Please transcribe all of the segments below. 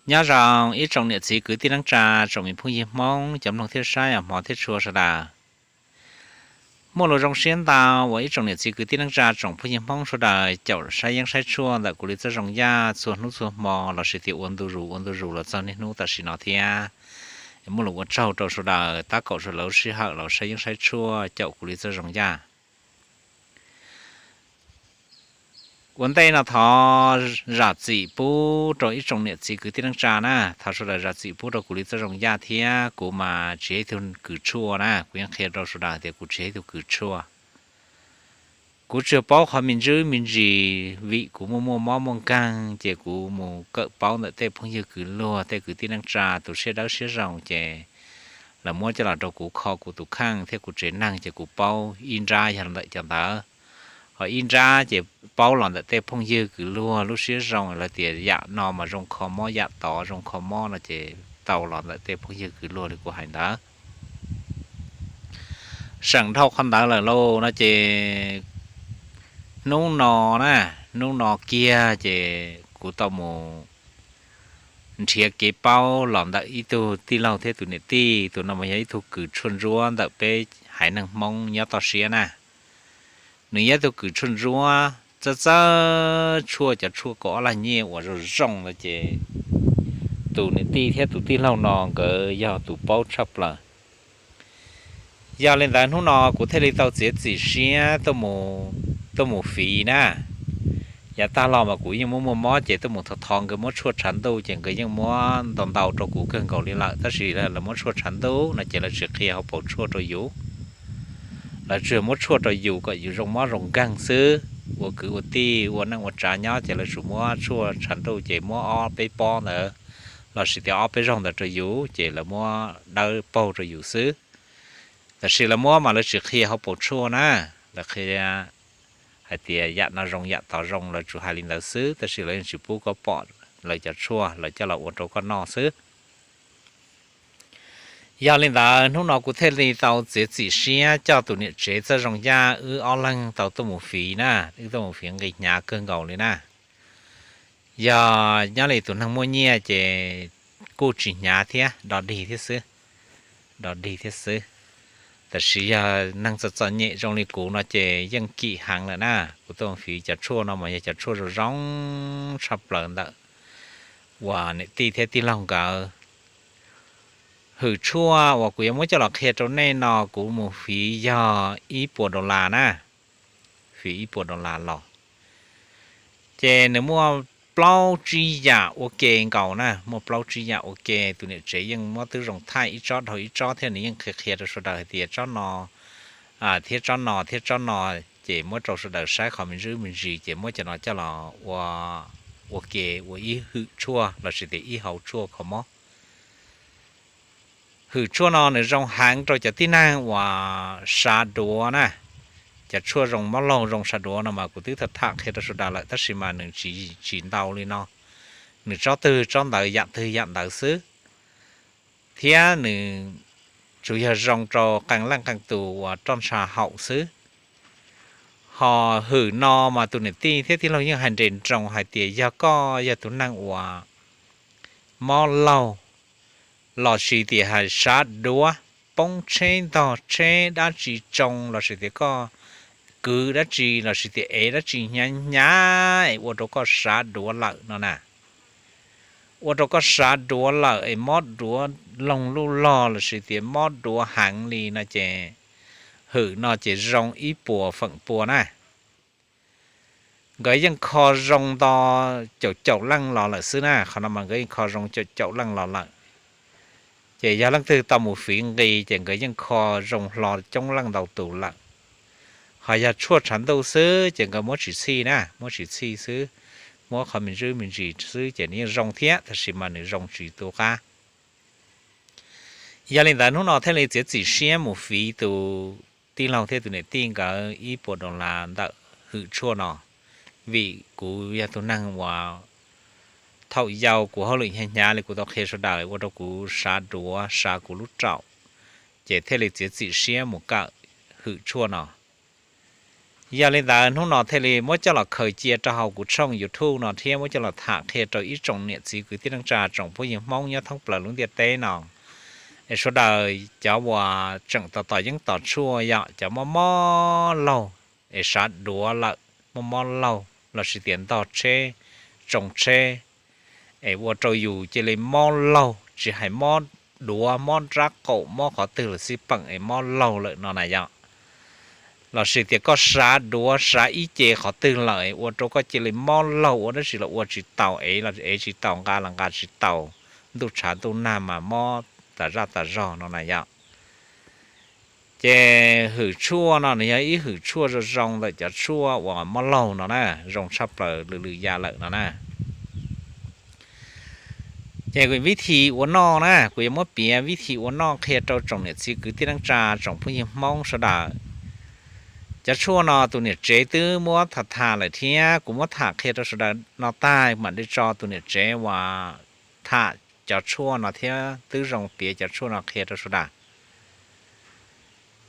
Nyob zoo ib tsoom niam txiv kwv tij neej tsa, tsoom me phooj ywg Hmoob cov mloog thiab saib hmov thiab tshua sawv daws. Muaj lus zoo siab ntau uas ib tsoom niam txiv kwv tij neej tsa, tsoom phooj ywg Hmoob sawv daws caum saib yeeb saib tshuaj ntawm kuv li txoj zoo yaj txhua hnub txhua hmo lossis tias ua ntu zus ua ntu zus los txog niaj hnub tam sim no thiab. Muaj lus ua tsaug rau sawv daws tab kaum sawv daws lub sij hawm los saib yeeb saib tshuaj caum kuv li txoj zoo yaj. Ua ntej no thov zam txim pub rau ib tsoom niam txiv kwv tij neej tsa na, thov sawv daws zam txim pub rau kuv li txoj zoo yaj thiab. Kuv mas tsis yog ib tug kws tshuaj na, kuv yeej qhia rau sawv daws tias kuv tsis yog ib tug kws tshuaj. Kuv tsuas paub qhov me ntsis me ntsis vim kuv muaj muaj mob muaj nkeeg ces kuv mus kawm paub ntawm tej phooj ywg kwv luag, tej kwv tij neej tsa tus siab dawb siab zoo ces lawv muab coj los rau kuv kho kuv tus kheej thiab kuv tsev neeg ces kuv paub ib nrab yog ntawm cov ntawd. Ho ib nrab ces paub los ntawm tej phooj ywg kwv luag lub siab zoo, lawv tias yam no mas zoo kho mob, yam tod zoo kho mob no ces tau los ntawm tej phooj ywg kwv luag li kuv hais ntawd. Seem dhau qhov ntawd lawm lauj no ces hnub no na, hnub no kiag ces kuv tau mus nrhiav kev paub los ntawm ib tug tij laug thiab tus niam tij. Tus no mas yog ib tug kws tshuaj ntsuab ntawm peb haiv neeg Hmoob nyob toj siab na. Nws yog ib tug kws tshuaj ntsuab, txawj txawj tshuaj, cov tshuaj kaum ob lag nyiaj uas zoo zoo ntawd ces tus niam tij thiab tus tij laug no nkawd yog tus paub tshaj plaws. Yog li ntawd hnub no kuv thiaj li tau txiav txim siab tuaj mus fiv na. Yav tag los mas kuv yeej muaj muaj mob ces tuaj mus thov thov nkawd muab tshuaj tshav ntuj ces nkawd yeej muab ntau ntau rau kuv kawg nkaus li lawm, tab sis lawv muab tshuaj tshav ntuj no ces lawv tsis qhia hauv paus tshuaj rau yus. Lawv tsuas muab tshuaj rau yus kom yus zoo mob zoo nkeeg xwb. Ua kwv ua tij ua neej ua tsav nyob ces lawv tsuas muab tshuaj tshav ntuj ces muab ob peb pob ntawd lossis tias ob peb zaug ntawd rau yus ces lawv muab dawb paug rau yus xwb. Tab sis lawv muab mas lawv tsis qhia hauv paus tshuaj na, lawv qhia hais tias yam no zoo yam tod zoo, lawv tsuas hais li ntawd xwb, tab sis lawv yeej tsis pub koj pom lawv cov tshuaj lawv coj los ua rau koj noj xwb. Yog li ntawd hnub no kuv thiaj li tau txiav txim siab coj tus niam tsev txoj zoo yaj wb ob leeg tau tuaj mus fiv na, wb tuaj mus fiv nqi hnyav kawg nkaus li na. Yog nyob li tus neeg muaj nyiaj ces kuj tsis hnyav thiab, do dig thiab xwb, do dig thiab xwb. Tab sis yog neeg txom txom nyem zoo li kuv no ces yeej kim heev lawm na. Kuv tuaj fiv cov tshuaj no mas yog cov tshuaj zoo zoo tshaj plaws ntawm uas niam tij thiab tij laug nkawd. Hwm tshuaj uas kuv yuav muab coj los qhia rau nej no kuv mus fiv yog ib puas dollar na, fiv ib puas dollar los. Ces nws muaj plaub tsib yam ua ke nkaus na, muaj plaub tsib yam ua ke. Tus niam tsev yeej muab twb zoo thaij ib tsob dhau ib tsob thiab nws yeej qhia qhia rau sawv daws hais tias tsob no thiab tsob no thiab tsob no, ces muab rau sawv daws saib qhov me ntsis me ntsis ces muab cov no coj los ua, ua ke ua ib hwm tshuaj lossis tias ib hauv tshuaj kho mob. Hwm tshuaj no nws zoo heev rau cov tib neeg uas sav duav na. Cov tshuaj zoo mob laug zoo sav duav no mas kuv twb tham tham qhia rau sawv daws lawm tab sis mas nws tsis, tsis ntau li no. Nws tsob twg tsob ntawd yam twg yam ntawd xwb, thiab nws tsuas yog zoo rau qee leej qee tus uas roj ntsha haum xwb. Ho hwm no mas tus niam tij thiab tij laug yeej hais nres nroos hais tias yog koj yog tus neeg uas mob laug lossis tias hais sav duav, poob tsheb ntog tsheb dab tsi tsoo lossis tias koj kwv dab tsi lossis tias ev dab tsi hnyav hnyav es ua rau koj sav duav lawm no na, ua rau koj sav duav lawm es mob duav loog luj log lossis tias mob duav heev li no ces hwm no ces zoo ib puas feem pua na. Nkawd yeej kho zoo nto caum caum leej los lawm xwb na, qhov no mas nkawd yeej kho zoo caum caum leej los lawm. Ces yog leej twg tau mus fiv nqi ces nkawd yeej kho zoo hlo coob leej ntau tus lawm. Ho yog tshuaj tshav ntuj xwb ces nkawd muab tsis txhij na, muab tsis txhij xwb, muab qhov me ntsis me ntsis xwb ces nws yeej zoo thiab tab sis mas nws zoo tsis tu qab. Yog li ntawd hnub no thiaj li txiav txim siab mus fiv tus tij laug thiab tus niam tij nkawd ib puas dollar ntawm hwm tshuaj no, vim kuv yog tus neeg uas thaum yau kuv hauj lwm hnyav hnyav li kuv tau qhia sawv daws ua rau kuv sav duav sav kuv lub raum, ces thiaj li txiav txim siab mus kawm hwm tshuaj no. Yog li ntawd hnub no thiaj li muab coj los khaws cia rau hauv kuv tshooj YouTube no thiab muab coj los tham qhia rau ib tsoom niam txiv kwv tij neej tsa tsoom phooj ywg Hmoob nyob thoob plaws lub ntiaj teb no, es sawv daws cov uas tseem tos tos yeeb tos tshuaj yog cov mob mob laug, es sav duav lawm mob mob laug lossis tias ntog tsheb, tsoo tsheb, es ua rau yus cia li mob laug, tsis hais mob duav, mob nrab qaum, mob qhov twg los xij peem es mob laug lawm no na yom. Lossis tias koj sav duav sav ib ce qhov twg lawm es ua rau koj cia li mob laug, ua dab tsi los ua tsis taus, ev los ev tsis taus, nqa los nqa tsis taus, ntuj tshav ntuj nag mas mob tas zaj tas zog no na yom. Ces hwm tshuaj no nws yog ib hwm tshuaj zoo zoo ntawm cov tshuaj uas mob laug no na, zoo tshaj plaws lwm lwm yam lawm no na. Ces vib thi ua noj na, kuv yuav muab piav vib thi ua noj qhia rau tsoom niam txiv kwv tij neej tsa tsoom phooj ywg Hmoob sawv daws. Cov tshuaj no tus niam tsev twb muab tham tham lawm thiab kuv muab tham qhia rau sawv daws no tag mam li tso tus niam tsev uas tham cov tshuaj no thiab twb zoo piav cov tshuaj no qhia rau sawv daws.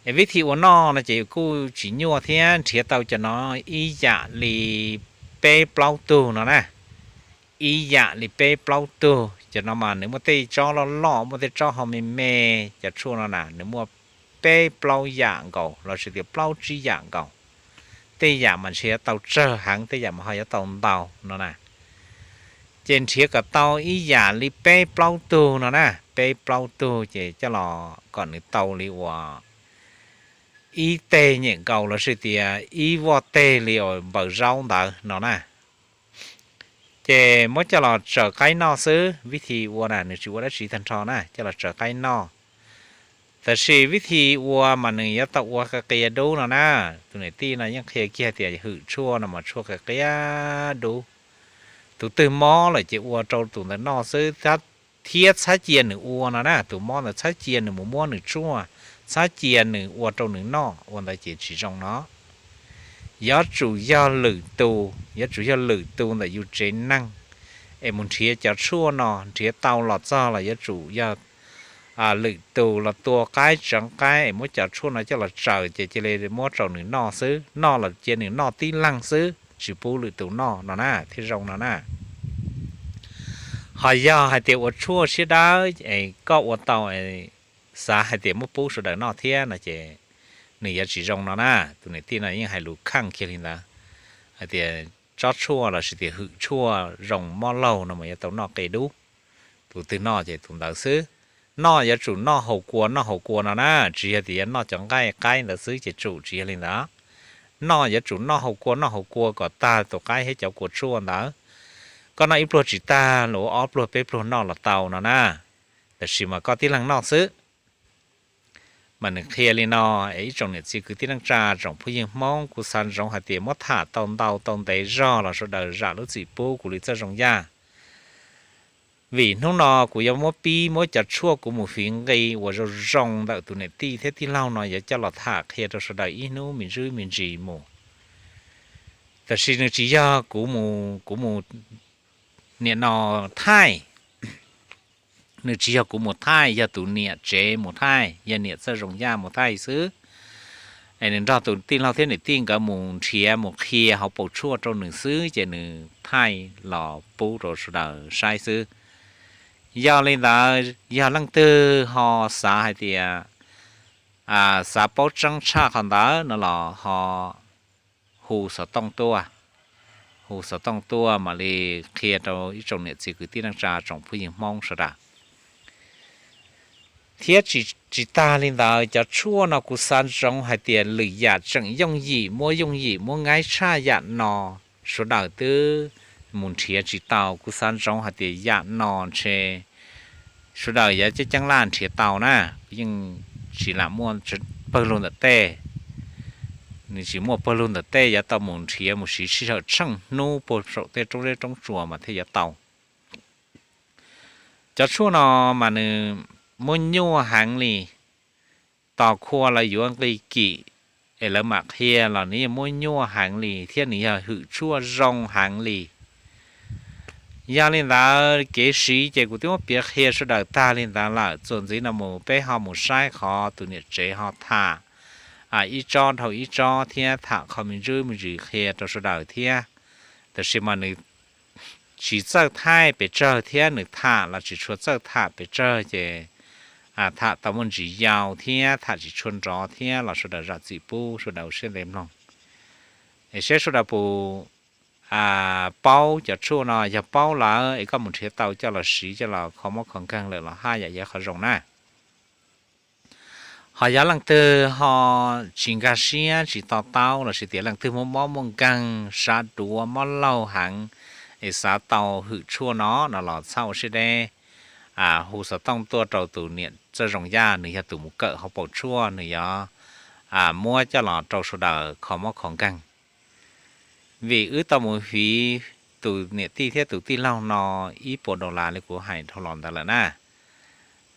Es vib thi ua noj no ces kuj tsis nyuaj thiab, nrhiav tau cov no ib yam li peb plaub tug no na, ib yam li peb plaub tug. Cov no mas nws muaj tej tsob loj loj, muaj tej tsob ho me me, cov tshuaj no na nws muaj peb plaub yam nkaus lossis tias plaub tsib yam nkaus. Tej yam mas ntshe yuav tau tsawg heev, tej yam mas ho yuav tau ntau no na. Ces nrhiav kom tau ib yam li peb plaub tug no na, peb plaub tug ces coj los kom nws tau li uas ib teg nyem nkaus lossis tias ib voj teg li uas npaws zaub ntawd no na. Ces muab coj los tsaws qaib noj xwb, vib thi ua na nws tsis ua dab tsi tag nrho na, coj los tsaws qaib noj. Tab sis vib thi ua mas nws yuav tau ua qias qias dub no na, tus niam tij no yeej qhia kiag tias hwm tshuaj no mas tshuaj qias qias dub. Tus twg mob lawm ces ua rau tus ntawd noj xwb, thiab txhob cia nws ua no na, tus mob ntawd txhob cia nws mus muab nws tshuaj, txhob cia nws ua rau nws noj, ua ntawd ces tsis zoo no. Yuav tsum yog lwm tus, yuav tsum yog lwm tus ntawm yus tsev neeg es mus nrhiav cov tshuaj no, nrhiav tau los txog los yuav tsum yog lwm tus los tua qaib tsawv qaib es muab cov tshuaj no coj los tsaws ces cia li muab rau nws noj xwb, noj los cia nws noj tib leeg xwb, tsis pub lwm tus noj no na thiaj zoo no na. Ho yog hais tias ua tshuaj siab dawb es koj ua tau, xav hais tias muab pub sawv daws noj thiab no ces nws yuav tsis zoo no na. Tus niam tij no yeej hais lus kheej kiag li ntawd, hais tias tsob tshuaj lossis tias hwm tshuaj zoo mob laug no mas yuav tau noj qe dub. Tus twg noj ces tus ntawd xwb. Noj yuav tsum noj haus kua noj haus kua no na, tsis yog tias yuav noj cov nqaij qaib ntawd xwb ces tsum, tsis yog li ntawd. Noj yuav tsum noj haus kua noj haus kua kom tag tus qaib thiab cov kua tshuaj ntawd. Koj noj ib pluag tsis tag los ua ob pluag peb pluag noj los tau no na. Tab sis mas koj tib leeg noj xwb. Mas nws qhia li no, es ib tsoom niam txiv kwv tij neej tsa tsoom phooj ywg Hmoob, kuv xav ntsoov hais tias muab tham tau ntau tau ntev zog los sawv daws zam lub txim pub kuv li txoj zoo yaj. Vim hnub no kuv yuav muab pib muab cov tshuaj kuv mus fiv nqi uas zoo zoo ntawm tus niam tij thiab tij laug no yuav coj los tham qhia rau sawv daws ib hnub me ntsis me ntsis mus. Tab sis nws tsis yog kuv mus, kuv mus niam no thaij, nws tsis yog kuv mus thaij, yog tus niam tsev mus thaij, yog niam txoj zoo yaj mus thaij xwb. Es nws nrog tus tij laug thiab niam tij nkawd mus nrhiav mus qhia hauv paus tshuaj rau nws xwb ces nws thaij los pub rau sawv daws saib xwb. Yog li ntawd yog leej twg ho xav hais tias xav paub tseeb tshaj qhov ntawd no los ho hu xov tooj tuaj, hu xov tooj tuaj mam li qhia rau ib tsoom niam txiv kwv tij neej tsa tsoom phooj ywg Hmoob sawv daws. Thiab tsis tag li ntawd, cov tshuaj no kuv xav ntsoov hais tias lwm yam tseem yooj yim muab yooj yim muab ngaib tshaj yam no, sawv daws twb mus nrhiav tsis tau. Kuv xav ntsoov hais tias yam no ntshe sawv daws yuav ceeb ceeb laj nrhiav tau na, yeej tsis lam muaj pawg lug ntawm tej. Nws tsis muaj pawg lug ntawm tej, yuav tau mus nrhiav mus siv sij hawm tsheej hnub puag saum tej roob zeb roob tsuas mas thiaj yuav tau. Cov tshuaj no mas nws muab nyuaj heev li, tos khua lawv yuav nqi kim es lawv mam qhia los nws yeej muab nyuaj heev li thiab nws yog hwm tshuaj zoo heev li. Yog li ntawd kev siv ces kuv twb muab piav qhia sawv daws tag li ntawd lawm. Txuas ntxiv no mus peb ho mus saib qhov tus niam tsev ho tham ib tsob dhau ib tsob thiab tham qhov me ntsis me ntsis qhia rau sawv daws thiab. Tab sis mas nws tsis txawj thaij pes tsawg thiab nws tham los tsis tshua txawj tham pes tsawg ces tham tau muaj ntsis yau thiab tham tsis tshua nrov thiab los sawv daws zam txim pub, sawv daws ua siab ntev mloog es seb sawv daws puas paub cov tshuaj no. Yog paub lawm es koj mus nrhiav tau coj los siv coj los kho mob kho nkeeg lawm los haj yam yog qhov zoo na. Ho yog leej twg ho tsis nkag siab tsis to taub lossis tias leej twg muaj mob muaj nkeeg, sab duav, mob laug heev es xav tau hwm tshuaj no no los txhob ua siab deb, hu xov tooj tuaj rau tus niam Txawj Zoo Yaj, nws yog tus mus kawm hauv paus tshuaj, nws yuav muab coj los rau sawv daws kho mob kho nkeeg. Vim wb tau mus fiv tus niam tij thiab tus tij laug no ib puas dollar li kuv hais dhau los ntawd lawm na.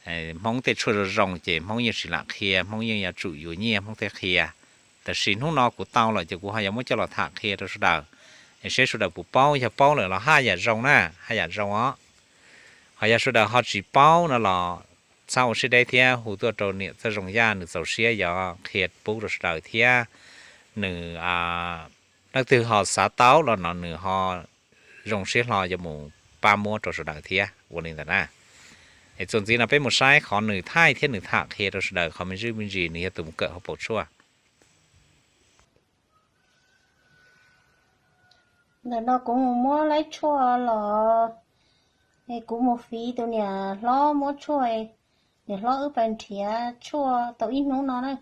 Hmoob tej tshuaj zoo zoo ces Hmoob yeej tsis lam qhia, Hmoob yeej yuav tsum yuav nyiaj Hmoob thiaj qhia. Tab sis hnub no kuv tau lawm ces kuv ho yuav muab coj los tham qhia rau sawv daws, es seb sawv daws puas paub, yog paub lawm los haj yam zoo na, haj yam zoo os. Ho yog sawv daws ho tsis paub no los txhob ua siab deb thiab hu tuaj rau niam Txawj Zoo Yaj, nws txaus siab yuav qhia pub rau sawv daws thiab. Nws, leej twg ho xav tau los no nws ho zoo siab hlo yuav mus pab muab rau sawv daws thiab ua li ntawd na. Es txuas ntxiv no peb mus saib qhov nws thaij thiab nws tham qhia rau sawv daws qhov me ntsis me ntsis, nws yog tus mus kawm hauv paus tshuaj. Ntawm no kuv mus muab laib tshuaj los, es kuv mus fiv tus niam hlob muab tshuaj, niam hlob wb pais nrhiav tshuaj tau ib hnub no na,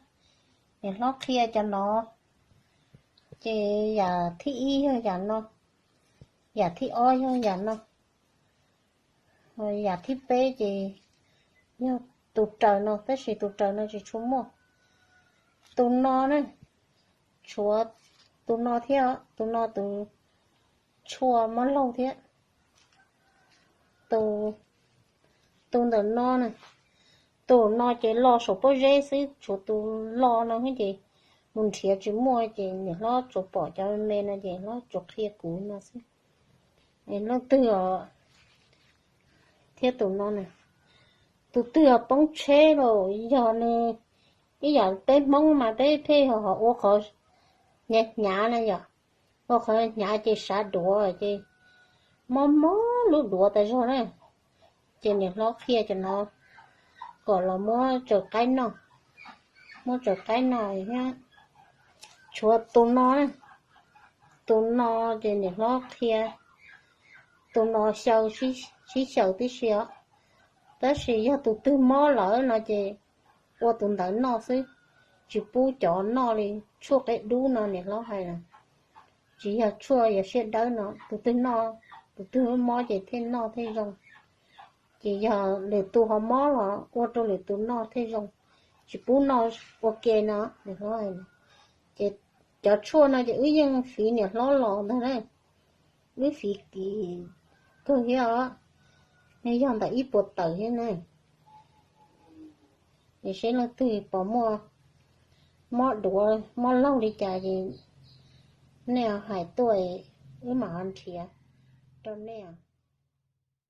niam hlob qhia cov no, ces yam thib ib yog yam no, yam thib ob yog yam no, yam thib peb ces yog tus raws no, tab sis tus raws no tsis tshua muaj. Tus no na, tshuav tus no thiab, tus no tus tshuaj mob laug thiab. Tus ntawm no na, tus no ces lo saum pob zeb xwb, tshuav tus lo no ces mus nrhiav tsis muaj ces niam hlob tsuas pom cov me no ces hlob tsuas qhia kuv no xwb. Leej twg thiab tus no na, tus twg poob tsheb los yog nws, ib yam peb Hmoob mas peb pheej ho ua qhov hnyav hnyav na yom, ua qhov hnyav ces sav duav ces mob mob lub duav tas zog na. Ces niam hlob qhia cov no kom los muab tsaws qaib noj, muab tsaws qaib noj thiab. Tshuav tus no, tus no ces niam hlob qhia, tus no xyaw, sib xyaw tib si os. Tab sis yog tus twg mob lawm no ces ua tus ntawd noj xwb, tsis pub cov noj li tshuaj qe dub no niam hlob hais na. Tsis yog tshuaj yog siab dawb no, tus twg noj, tus twg mob ces thiaj noj thiaj zoo. Ces yog lwm tus ho mob los ua rau lwm tus noj thiaj zoo, tsis pub noj ua ke no niam hlob hais. Ces cov tshuaj no ces wb yeej fiv niam hlob los ntag na, wb fiv kim kawg thiab os, yog ntawm ib puas tawm thiab na. Es seb leej twg pom muaj mob duav mob laug li cas ces nej hais tuaj, wb mam ho nrhiav rau nej.